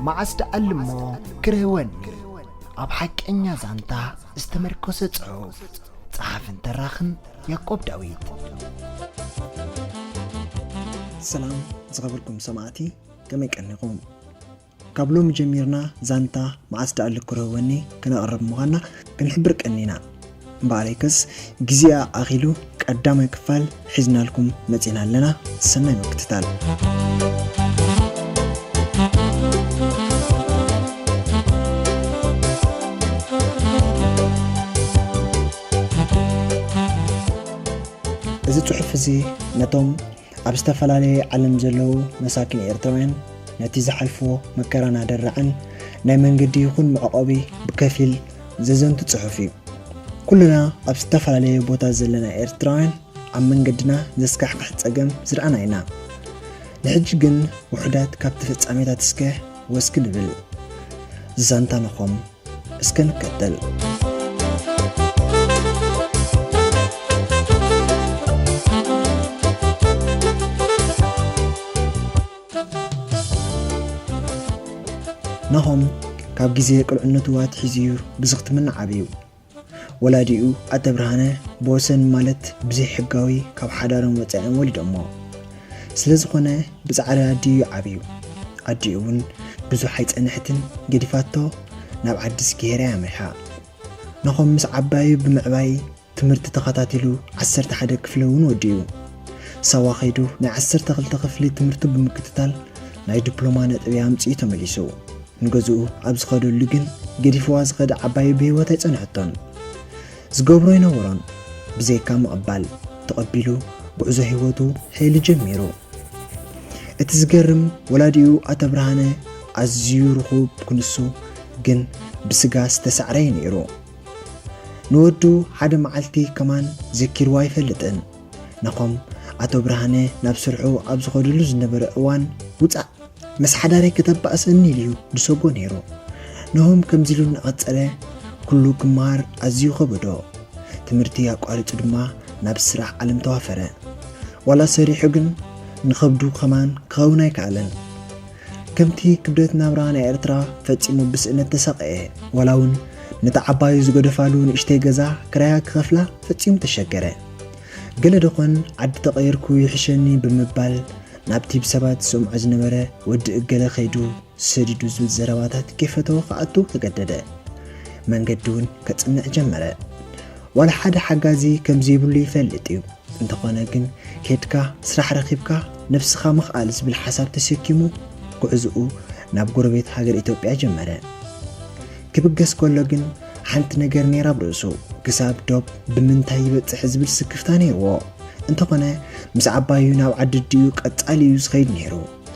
መዓስ ደኣልሞ ክረህወኒ? ኣብ ሓቀኛ ዛንታ ዝተመርኮሰ ጽሑፍ። ጸሓፍን ተራኽን ያዕቆብ ዳዊት። ሰላም ዝኸበርኩም ሰማዕቲ፣ ከመይ ቀኒኹም? ካብ ሎሚ ጀሚርና ዛንታ መዓስ ደኣልሞ ክረህወኒ ክነቕርብ ምዃንና ክንሕብር ቀኒና። እምበኣረይከስ ግዜኣ ኣኺሉ ቀዳማይ ክፋል ሒዝናልኩም መጺና ኣለና። ሰናይ ምክትታል። እዚ ጽሑፍ እዚ ነቶም ኣብ ዝተፈላለየ ዓለም ዘለዉ መሳኪን ኤርትራውያን ነቲ ዝሓልፍዎ መከራን ኣደራዕን ናይ መንገዲ ይኹን መዕቆቢ ብከፊል ዘዘንቱ ጽሑፍ እዩ። ኩልና ኣብ ዝተፈላለየ ቦታ ዘለና ኤርትራውያን ኣብ መንገድና ዘስካሕክሕ ጸገም ዝረኣና ኢና። ንሕጂ ግን ውሑዳት ካብቲ ፍጻሜታት እስከ ወስኪ ንብል። ዛንታ ነኾም እስከ ንከተል። ናሆም ካብ ግዜ ቁልዕነቱ ኣትሒዙ እዩ ብዝኽትምና ዓብዩ። ወላዲኡ ኣተ ብርሃነ ብወሰን ማለት ብዘይ ሕጋዊ ካብ ሓዳሮም ወጻኢ እዮም ወሊዶሞ። ስለ ዝኾነ ብጻዕሪ ኣዲኡ እዩ ዓብዩ። ኣዲኡ እውን ብዙሕ ኣይጸንሐትን፣ ገዲፋቶ ናብ ዓዲ ስግሄር እያ ኣምሪሓ። ናሆም ምስ ዓባዩ ብምዕባይ ትምህርቲ ተኸታቲሉ ዓሰርተ ሓደ ክፍሊ እውን ወዲኡ። ሳዋ ከይዱ ናይ ዓሰርተ ክልተ ክፍሊ ትምህርቱ ብምክትታል ናይ ዲፕሎማ ነጥቢ ኣምጺኡ ተመሊሱ። ንገዝኡ ኣብ ዝኸደሉ ግን ገዲፍዋ ዝኸደ ዓባዩ ብህይወት ኣይጸንሐቶን። ዝገብሮ ኣይነበሮን። ብዘይካ ምቕባል ተቐቢሉ ጉዕዞ ህይወቱ ሕይሊ ጀሚሩ። እቲ ዝገርም ወላዲኡ ኣተ ብርሃነ ኣዝዩ ርኹብ ክንሱ ግን ብስጋ ዝተሳዕረ እዩ ነይሩ። ንወዱ ሓደ መዓልቲ ከማን ዘኪርዎ ኣይፈልጥን። ናሆም ኣቶ ብርሃነ ናብ ስርሑ ኣብ ዝኸደሉ ዝነበረ እዋን ውጻእ ምስ ሓዳረይ ከተባእሰኒ ኢሉ እዩ ዝሰጎ ነይሩ። ናሆም ከምዚ ኢሉ እናቐጸለ ኩሉ ክመሃር ኣዝዩ ከበዶ። ትምህርቲ ኣቋሪጹ ድማ ናብ ስራሕ ዓለም ተዋፈረ። ዋላ ሰሪሑ ግን ንኸብዱ ከማን ክኸውን ኣይከኣለን። ከምቲ ክብደት ናብራ ናይ ኤርትራ ፈጺሙ ብስእነት ተሳቐየ። ዋላ እውን ነታ ዓባዩ ዝገደፋሉ ንእሽተይ ገዛ ክራያ ክኸፍላ ፈጺሙ ተሸገረ። ገለ ደኾን ዓዲ ተቐየርኩ ይሕሸኒ ብምባል ናብቲ ብሰባት ዝሰምዖ ዝነበረ ወዲ እገለ ከይዱ ሰዲዱ ዝብል ዘረባታት ከይፈተወ ክኣቱ ተገደደ። መንገዲ እውን ከጽንዕ ጀመረ። ዋላ ሓደ ሓጋዚ ከም ዘይብሉ ይፈልጥ እዩ። እንተኾነ ግን ኬድካ ስራሕ ረኺብካ ነብስኻ ምኽኣል ዝብል ሓሳብ ተሰኪሙ ጉዕዝኡ ናብ ጎረቤት ሃገር ኢትዮጵያ ጀመረ። ክብገስ ከሎ ግን ሓንቲ ነገር ነይራ ኣብ ርእሱ። ክሳብ ዶብ ብምንታይ ይበጽሕ ዝብል ስክፍታ ነይርዎ። እንተኾነ ምስ ዓባዩ ናብ ዓዲ ኣዲኡ ቀጻሊ እዩ ዝኸይድ ነይሩ።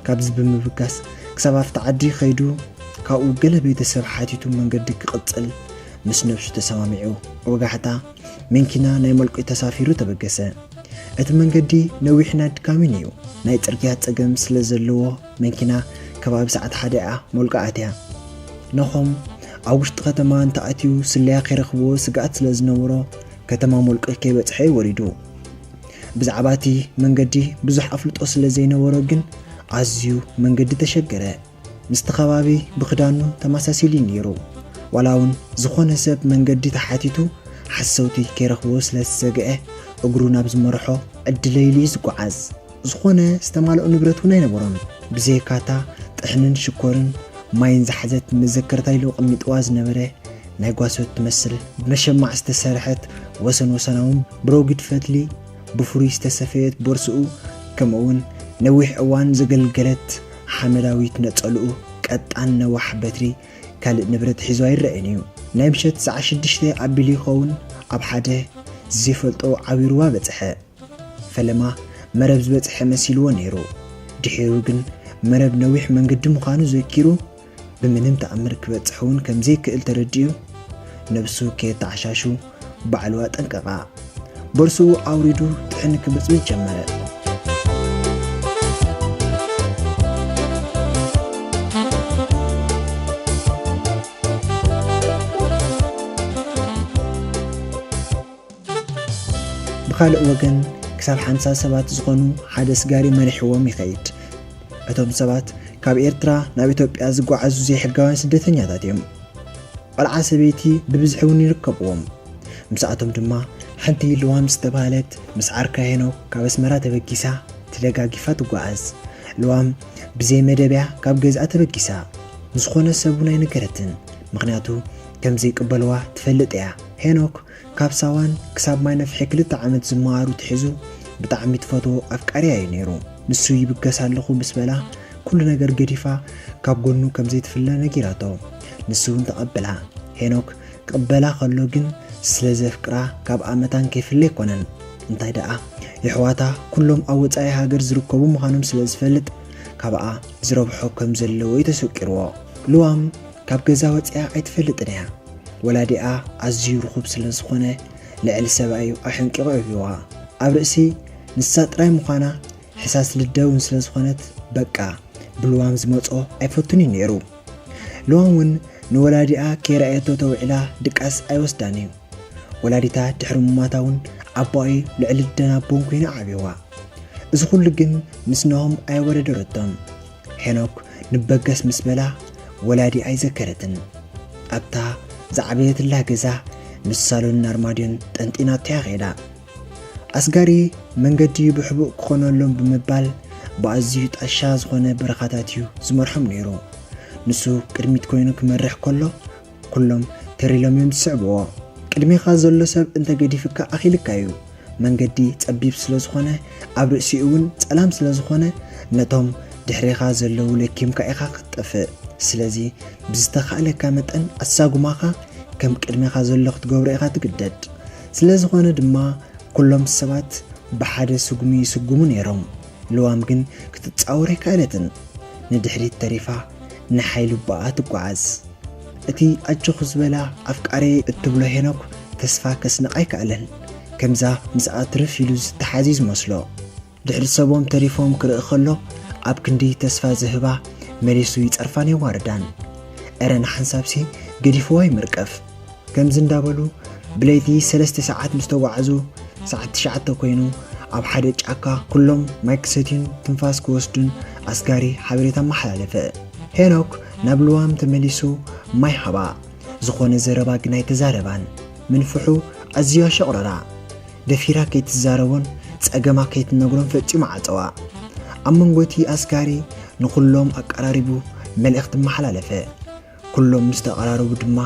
ካብዚ ብምብጋስ ክሳብ ኣብቲ ዓዲ ከይዱ ካብኡ ገለ ቤተሰብ ሓቲቱ መንገዲ ክቕጽል ምስ ነብሱ ተሰማሚዑ ወጋሕታ መንኪና ናይ መልቂ ተሳፊሩ ተበገሰ። እቲ መንገዲ ነዊሕን ኣድካሚን እዩ። ናይ ጽርግያ ጸገም ስለ ዘለዎ መንኪና ከባቢ ሰዓት ሓደ እያ ሞልቃ ኣትያ። ናሆም ኣብ ውሽጢ ከተማ እንተኣትዩ ስለያ ከይረኽብዎ ስግኣት ስለ ዝነበሮ ከተማ ሞልቂ ከይበጽሐ እዩ ወሪዱ። ብዛዕባ እቲ መንገዲ ብዙሕ ኣፍልጦ ስለ ዘይነበሮ ግን ኣዝዩ መንገዲ ተሸገረ። ምስቲ ከባቢ ብኽዳኑ ተመሳሲሉ እዩ ነይሩ። ዋላ እውን ዝኾነ ሰብ መንገዲ ተሓቲቱ ሓሰውቲ ከይረኽብዎ ስለ ዝሰግአ እግሩ ናብ ዝመርሖ ዕድለይሉ እዩ ዝጓዓዝ። ዝኾነ ዝተማልኦ ንብረት እውን ኣይነበሮን። ብዘይካታ ጥሕንን ሽኮርን ማይን ዝሓዘት መዘከርታ ኢሉ ኣቐሚጥዋ ዝነበረ ናይ ጓሶት ትመስል ብመሸማዕ ዝተሰርሐት ወሰን ወሰና እውን ብረጒድ ፈትሊ ብፍሩይ ዝተሰፈየት ቦርስኡ ከምኡውን ነዊሕ እዋን ዘገልገለት ሓመዳዊት ነጸልኡ ቀጣን ነዋሕ በትሪ ካልእ ንብረት ሒዙ ኣይረኣን እዩ። ናይ ምሸት ሰዓት ሽዱሽተ ኣቢሉ ይኸውን ኣብ ሓደ ዘይፈልጦ ዓብዪ ሩባ በጽሐ። ፈለማ መረብ ዝበጽሐ መሲልዎ ነይሩ። ድሒሩ ግን መረብ ነዊሕ መንገዲ ምዃኑ ዘኪሩ ብምንም ተኣምር ክበጽሕ እውን ከም ዘይክእል ተረዲኡ ነብሱ ከየተዓሻሹ ባዕሉ ኣጠንቀቓ። ቦርስኡ ኣውሪዱ ጥሕኒ ክብጽብጽ ጀመረ። ብኻልእ ወገን ክሳብ ሓምሳ ሰባት ዝኾኑ ሓደ ስጋሪ መሪሕዎም ይኸይድ። እቶም ሰባት ካብ ኤርትራ ናብ ኢትዮጵያ ዝጓዓዙ ዘይሕጋውያን ስደተኛታት እዮም። ቆልዓ ሰበይቲ ብብዝሒ እውን ይርከብዎም። ምስኣቶም ድማ ሓንቲ ልዋም ዝተባህለት ምስ ዓርካ ሄኖክ ካብ ኣስመራ ተበጊሳ ተደጋጊፋ ትጓዓዝ። ልዋም ብዘይ መደብያ ካብ ገዝኣ ተበጊሳ ንዝኾነ ሰብ እውን ኣይነገረትን። ምኽንያቱ ከም ዘይቅበልዋ ትፈልጥ እያ። ሄኖክ ካብ ሳዋን ክሳብ ማይ ነፍሒ ክልተ ዓመት ዝመሃሩ ትሒዙ ብጣዕሚ ትፈትዎ ኣፍቃሪያ እዩ ነይሩ። ንሱ ይብገስ ኣለኹ ምስ በላ ኩሉ ነገር ገዲፋ ካብ ጎኑ ከም ዘይትፍለ ነጊራቶ። ንሱ እውን ተቐበላ። ሄኖክ ክቕበላ ከሎ ግን ስለ ዘፍቅራ ካብ ኣመታን ከይፍለ ኣይኮነን። እንታይ ደኣ የሕዋታ ኩሎም ኣብ ወጻኢ ሃገር ዝርከቡ ምዃኖም ስለ ዝፈልጥ ካብኣ ዝረብሖ ከም ዘለዎ እዩ ተሰቂርዎ። ልዋም ካብ ገዛ ወጺኣ ኣይትፈልጥን እያ። ወላዲኣ ኣዝዩ ርኹብ ስለ ዝኾነ ልዕሊ ሰብኣዩ ኣሕንቂቑ ዕብይዋ። ኣብ ርእሲ ንሳ ጥራይ ምዃና ሕሳስ ልደ እውን ስለ ዝኾነት በቃ ብልዋም ዝመጾ ኣይፈቱን እዩ ነይሩ። ልዋም እውን ንወላዲኣ ከይረኣየቶ ተውዒላ ድቃስ ኣይወስዳን እዩ። ወላዲታ ድሕሪ ምማታ እውን ኣቦኣይ ልዕሊ ልደን ኣቦን ኮይና ዓብይዋ። እዚ ኩሉ ግን ምስ ናሆም ኣየወዳደረቶን። ሄኖክ ንበገስ ምስ በላ ወላዲ ኣይዘከረትን። ኣብታ ዝዓበየትላ ገዛ ምስ ሳሎንን ኣርማድዮን ጠንጢናቶ እያ ኸይዳ። ኣስጋሪ መንገዲ ብሕቡእ ክኾነሎም ብምባል ብኣዝዩ ጣሻ ዝኾነ በረኻታት እዩ ዝመርሖም ነይሩ። ንሱ ቅድሚት ኮይኑ ክመርሕ ከሎ ኩሎም ተር ኢሎም እዮም ዝስዕብዎ። ቅድሜኻ ዘሎ ሰብ እንተገዲፍካ ኣኺልካ እዩ። መንገዲ ጸቢብ ስለ ዝኾነ ኣብ ርእሲኡ እውን ጸላም ስለ ዝኾነ ነቶም ድሕሬኻ ዘለዉ ለኪምካ ኢኻ ክትጠፍእ። ስለዚ ብዝተኻእለካ መጠን ኣሳጉማኻ ከም ቅድሜኻ ዘሎ ክትገብሮ ኢኻ ትግደድ። ስለ ዝኾነ ድማ ኩሎም ሰባት ብሓደ ስጉሚ ይስጉሙ ነይሮም። ልዋም ግን ክትጻወር ኣይከኣለትን። ንድሕሪት ተሪፋ ንሓይሉ ብኣ ትጓዓዝ። እቲ ኣጆኹ ዝበላ ኣፍቃሪ እትብሎ ሄኖክ ተስፋ ከስንቕ ኣይከኣለን። ከምዛ ምስኣ ትርፍ ኢሉ ዝተሓዚ ዝመስሎ። ድሕሪ ሰቦም ተሪፎም ክርኢ ከሎ ኣብ ክንዲ ተስፋ ዝህባ መሊሱ ይጸርፋን የዋርዳን። እረ ንሓንሳብሲ ገዲፍዋ ይምርቀፍ። ከምዚ እንዳበሉ ብለይቲ ሰለስተ ሰዓት ምስ ተጓዓዙ ሰዓት ትሽዓተ ኮይኑ ኣብ ሓደ ጫካ ኩሎም ማይ ክሰትዩን ትንፋስ ክወስዱን ኣስጋሪ ሓበሬታ ኣመሓላለፈ። ሄኖክ ናብ ልዋም ተመሊሱ ማይ ሃባ። ዝኾነ ዘረባ ግን ኣይተዛረባን። ምንፍሑ ኣዝዩ ኣሸቑረራ። ደፊራ ከይትዛረቦን ጸገማ ከይትነግሮን ፈጺሙ ዓጸዋ። ኣብ መንጎ እቲ ኣስጋሪ ንኹሎም ኣቀራሪቡ መልእኽቲ ኣመሓላለፈ። ኩሎም ምስ ተቐራረቡ ድማ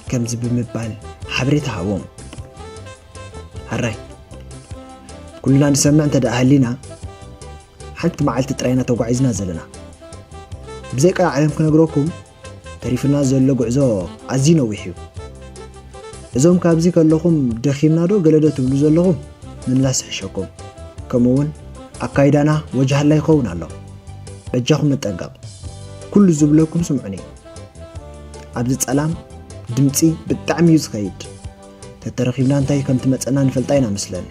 ከምዚ ብምባል ሓበሬታ ሃቦም። ሕራይ ኩልና ንሰምዕ እንተ ደኣ ሃሊና ሓንቲ መዓልቲ ጥራይና ተጓዒዝና ዘለና። ብዘይ ቀልዓለም ክነግረኩም ተሪፍና ዘሎ ጉዕዞ ኣዝዩ ነዊሕ እዩ። እዞም ካብዚ ከለኹም ደኺምና ዶ ገለዶ ትብሉ ዘለኹም ምምላስ ይሕሸኩም። ከምኡ እውን ኣካይዳና ወጃህላ ይኸውን ኣሎ። በጃኹም ንጠንቀቕ። ኩሉ ዝብለኩም ስምዑኒ። ኣብዚ ጸላም ድምጺ ብጣዕሚ እዩ ዝኸይድ። ተተረኺብና እንታይ ከም ትመጸና ንፈልጣ ኢና መስለኒ።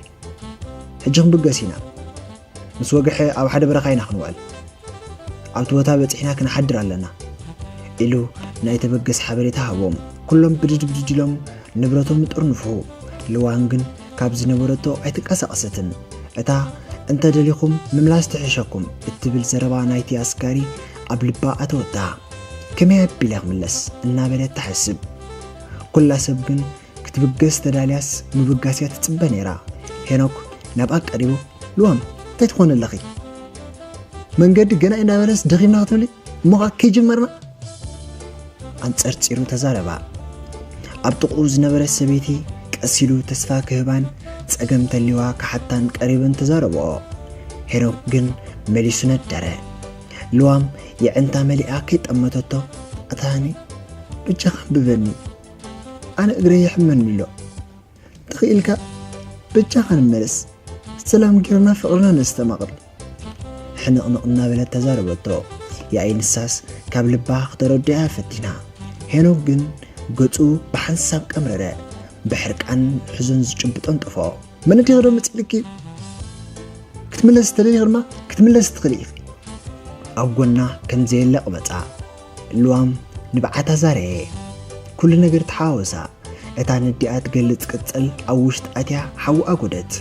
ሕጂ ክንብገስ ኢና። ምስ ወግሐ ኣብ ሓደ በረኻ ኢና ክንውዕል። ኣብቲ ቦታ በጺሕና ክንሓድር ኣለና ኢሉ ናይ ተበገስ ሓበሬታ ሃቦም። ኩሎም ብድድ ብድድ ኢሎም ንብረቶም ይጥርንፉ። ልዋም ግን ካብ ዝነበረቶ ኣይትንቀሳቐሰትን። እታ እንተ ደሊኹም ምምላስ ትሕሸኩም እትብል ዘረባ ናይቲ ኣስጋሪ ኣብ ልባ ኣተወታ። ከመይ ኣቢለ ክምለስ እናበለት ትሓስብ። ኩላ ሰብ ግን ክትብገስ ተዳልያስ ምብጋስ እያ ትጽበ ነይራ። ሄኖክ ናብኣ ቀሪቡ ልዋም እንታይ ትኾኒ ኣለኺ? መንገዲ ገና ኢና በለስ ደኺምና ክትብሊ እሞ ኸኣ ከይጀመርና ኣንጸርጺሩ ተዛረባ። ኣብ ጥቕኡ ዝነበረት ሰበይቲ ቀስ ኢሉ ተስፋ ክህባን ጸገም ተልዋ ክሓታን ቀሪበን ተዛረብኦ። ሄኖክ ግን መሊሱ ነደረ። ልዋም የዕንታ መሊኣ ከይጠመተቶ ኣታ ሃኒ በጃኻ ኣንብበኒ ኣነ እግረይ ይሕመኒ ኣሎ። ተኽኢልካ በጃኻ ንመለስ ሰላም ጌርና ፍቕርና ነስተማቕር። ሕንቕንቕ እናበለት ተዛረበቶ። ያኢ ንሳስ ካብ ልባ ክተረድኣ ፈቲና። ሄኖክ ግን ገጹ ብሓንሳብ ቀምረረ። ብሕርቃን ሕዞን ዝጭብጦን ጠፍኦ። መን ኣዲኺ ዶ መጺእልኪ? ክትምለስ ተደሊኺ ድማ ክትምለስ ትኽእሊ ኢኺ። ኣብ ጎና ከም ዘየለ ቅበጻ። ልዋም ንብዓታ ዛረየ። ኩሉ ነገር ተሓዋወሳ። እታ ነዲኣ ትገልጽ ቅጽል ኣብ ውሽጢ ኣትያ ሓዊ ኣጎደት።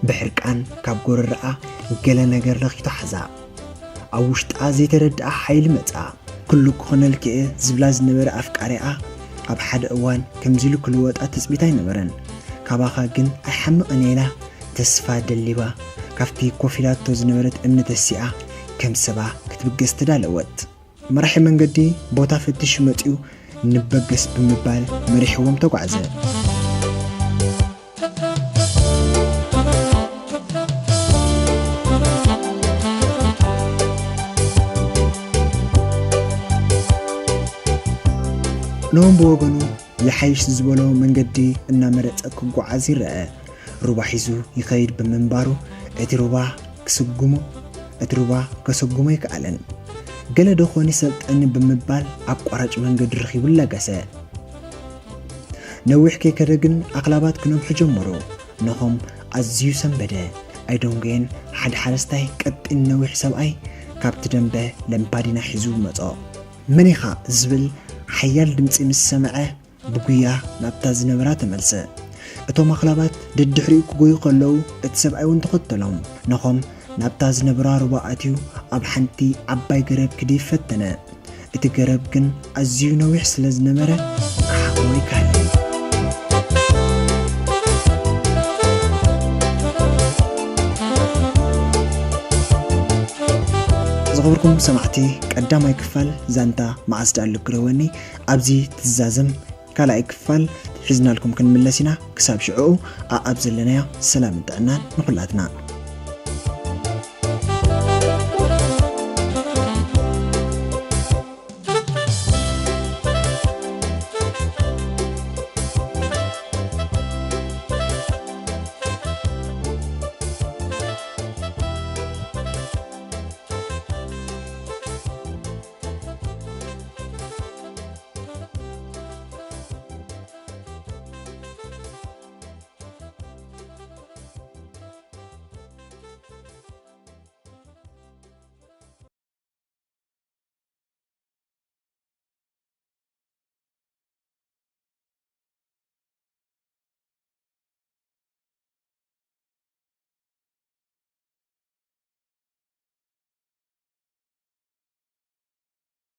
ብሕርቃን ካብ ጎረረኣ ገለ ነገር ነኺቱ ሓዛ። ኣብ ውሽጣ ዘይተረድኣ ሓይሊ መጻ። ኩሉ ክኾነልኪ እየ ዝብላ ዝነበረ ኣፍቃሪኣ ኣብ ሓደ እዋን ከምዚ ኢሉ ክልወጣ ትጽቢት ኣይነበረን። ካባኻ ግን ኣይሓምቕን እየ ኢላ ተስፋ ደሊባ ካብቲ ኮፍ ኢላቶ ዝነበረት እምኒ ተሲኣ ከም ሰባ ክትብገስ ተዳለወት። መራሒ መንገዲ ቦታ ፈቲሹ መጺኡ ንበገስ ብምባል መሪሕዎም ተጓዕዘ። ኖም ብወገኑ ይሓይሽ ዝበሎ መንገዲ እናመረጸ ክጓዓዝ ይረአ። ሩባ ሒዙ ይኸይድ ብምንባሩ እቲ ሩባ ክስጉሞ እቲ ሩባ ከሰጉሞ ኣይከኣለን። ገለ ዶ ኾን ይሰልጠኒ ብምባል ኣቋራጭ መንገዲ ረኺቡ ለገሰ። ነዊሕ ከይከደ ግን ኣኽላባት ክነብሑ ጀመሩ። ነኾም ኣዝዩ ሰንበደ። ኣይደንጎየን ሓደ ሓረስታይ ቀጢን ነዊሕ ሰብኣይ ካብቲ ደንበ ለምፓዲና ሒዙ መጾ። መን ኢኻ ዝብል ሓያል ድምጺ ምስ ሰምዐ ብጉያ ናብታ ዝነበራ ተመልሰ። እቶም ኣኽላባት ደድሕሪኡ ክጎዩ ከለዉ እቲ ሰብኣይ እውን ተኸተሎም። ነኾም ናብታ ዝነበራ ሩባ ኣትዩ ኣብ ሓንቲ ዓባይ ገረብ ክድይብ ፈተነ። እቲ ገረብ ግን ኣዝዩ ነዊሕ ስለ ዝነበረ ክሓኽሞ ኣይከኣለን። ዝኸበርኩም ሰማዕቲ፣ ቀዳማይ ክፋል ዛንታ መዓስ ደኣ ልክረወኒ ኣብዚ ትዛዘም። ካልኣይ ክፋል ሒዝናልኩም ክንምለስ ኢና። ክሳብ ሽዕኡ ኣኣብ ዘለናዮ ሰላምን ጥዕናን ንኹላትና።